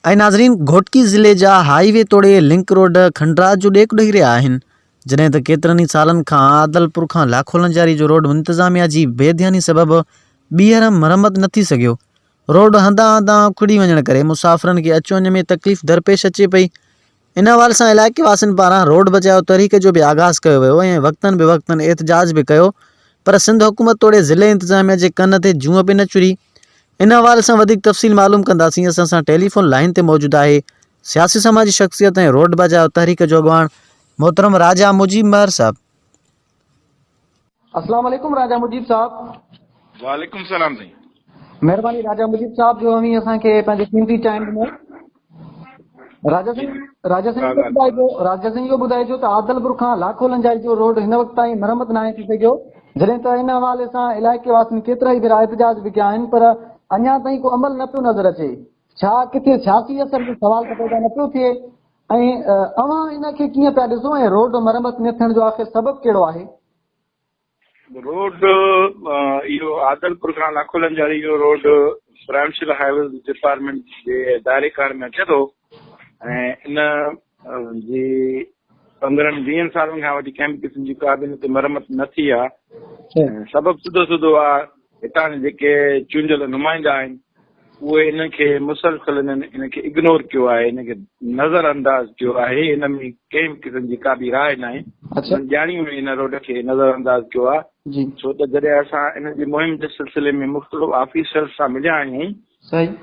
۽ ناظرين گهوٽڪي ضلعي جا هائي وي توڙي لنڪ روڊ کنڊرات جو ڏيک ڏئي رهيا آهن جڏهن ته ڪيترن ئي سالن کان عادلپور کان لاکو لنجاري جو روڊ انتظاميا جي بي ڌياني سبب ٻيهر مرمت نه ٿي سگهيو روڊ هنڌان هنڌان اکڙي وڃڻ ڪري مسافرن کي اچ وڃ ۾ تڪليف درپيش اچي پئي ان حوالي سان علائقي واسين پاران روڊ بچايو تحريڪ جو به آغاز ڪيو ويو ۽ وقتن به وقتن احتجاج به ڪيو پر سنڌ حڪومت توڙي ضلعي انتظاميا جي ڪن تي جونء به نه چري ان حوالي سان وڌيڪ تفصيل معلوم ڪنداسين اسان سان ٽيليفون لائين تي موجود آهي سياسي سماجي شخصيت ۽ روڊ بچايو تحريڪ جو اڳواڻ محترم راجا مجيب مهر صاحب. السلام عليڪم راجا مجيب صاحب. وعليڪم السلام سائين. مهرباني راجا مجيب صاحب جو اوهين اسان کي پنهنجو قيمتي ٽائيم ڏنو. راجا سائين راجا سائين اهو ٻڌائجو راجا سائين اهو ٻڌائجو ته عادلپور کان لاکو لنجاري جو روڊ هن وقت تائين مرمت ناهي ٿي سگهيو جڏهن ته ان حوالي سان علائقي واسين ڪيترائي ڀيرا احتجاج به ڪيا آهن پر اڃا تائين ڪو عمل نه پيو نظر اچي ڇا ڪٿي سياسي اثر جو سوال ته پيدا نه پيو ٿئي ۽ اوهان ان کي ڪيئن پيا ڏسو ۽ روڊ مرمت نه ٿيڻ جو آخر سبب ڪهڙو آهي؟ روڊ اهو عادلپور کان لاکو لنجاري جو روڊ پرائمشل هاء ويز ڊپارٽمينٽ جي دائري ڪار ۾ اچي ٿو ۽ ان جي پندرهن ويهن سالن کان وٺي ڪنهن به قسم جي ڪا به ان تي مرمت نه ٿي آهي سبب سڌو سڌو آهي هتان جا جيڪي چونڊيل نمائندا آهن اهي ان کي مسلسل انهن ان کي اگنور ڪيو آهي ان کي نظر انداز ڪيو آهي ان ۾ ڪنهن به قسم جي ڪا به راء ناهي انهن ڄاڻي وڃي ان روڊ کي نظر انداز ڪيو آهي ڇو ته جڏهن اسان ان جي مهم جي سلسلي ۾ مختلف آفيسرز سان مليا آهيون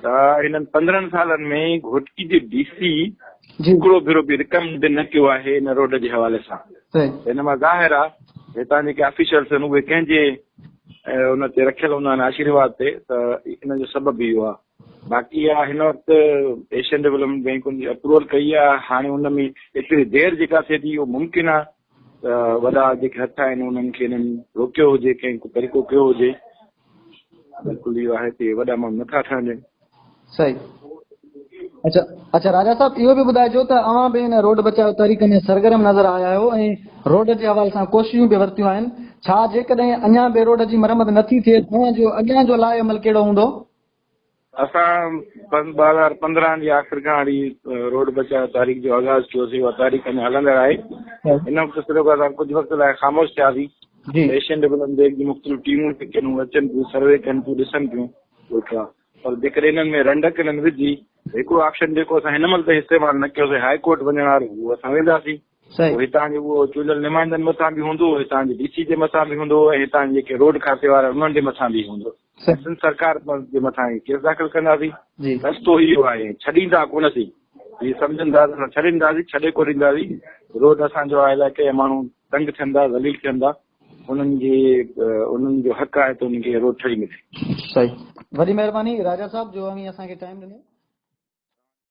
ته هنن 15 سالن ۾ گهوٽڪي جي ڊي سي هڪڙو ڀيرو به رڪمنڊ نه ڪيو آهي ان روڊ جي حوالي سان ان مان ظاهر آهي هتان جيڪي آفيسرز آهن اهي ڪنهن جي ۽ ان تي رکيل هوندا آهن آشيرواد تي ته ان جو سبب اهو آهي باقي اها هن وقت ايشين ڊولپمينٽ بينڪ ان جي اپروول ڪئي آهي هاڻي ان ۾ ايتري دير جيڪا ٿئي ٿي اهو ممڪن آهي ته وڏا جيڪي هٿ آهن انهن کي انهن روڪيو هجي ڪنهن ڪو طريقو ڪيو هجي بلڪل اهو آهي ته وڏا ماڻهو نٿا ٺهن ڏين صحيح اچھا اچھا راجا صاحب اهو به ٻڌائجو ته اوهان به هن روڊ بچايو تحريڪ ۾ سرگرم نظر آيا آهيو ۽ روڊ جي حوالي سان ڪوششون به ورتيون آهن ڇا جيڪڏهن اڃا به روڊ جي مرمت نه ٿي ٿئي ته اوهان جو اڳيان جو لاء عمل ڪهڙو هوندو؟ اسان 2015 جي آخر کان وٺي روڊ بچايو تحريڪ جو آغاز ڪيوسين اها تحريڪ اڃا هلندڙ آهي هن وقت صرف اسان ڪجهه وقت لاء خاموش ٿياسين ايشين ڊولپمينٽ بينڪ جي مختلف ٽيمون جيڪي آهن اهي اچن پيون سروي ڪن پيون ڏسن پيون پر جيڪڏهن انهن ۾ رنڊڪ انهن وڌي ته هڪڙو آپشن جيڪو اسان هن مهل تائين استعمال نه ڪيوسين هاء ڪورٽ وڃڻ وارو اهو اسان وينداسين پوء هتان جي اهو چونڊيل نمائندن مٿان به هوندو هتان جي ڊي سي جي مٿان به هوندو ۽ هتان جي جيڪي روڊ کاتي وارا انهن جي مٿان به هوندو سنڌ سرڪار جي مٿان ڪيس داخل ڪنداسين رستو اهو آهي ڇڏيندا ڪونه سين هي سمجهن ٿا ته اسان ڇڏينداسين ڇڏي ڪونه ڏينداسين روڊ اسان جو آهي علائقي جا ماڻهو تنگ ٿين ٿا ذليل ٿين ٿا انهن جي انهن جو حق آهي ته انهن کي روڊ ٺهي ملي. صحيح وڏي مهرباني راجا صاحب جو اوهين اسان کي ٽائيم ڏنو.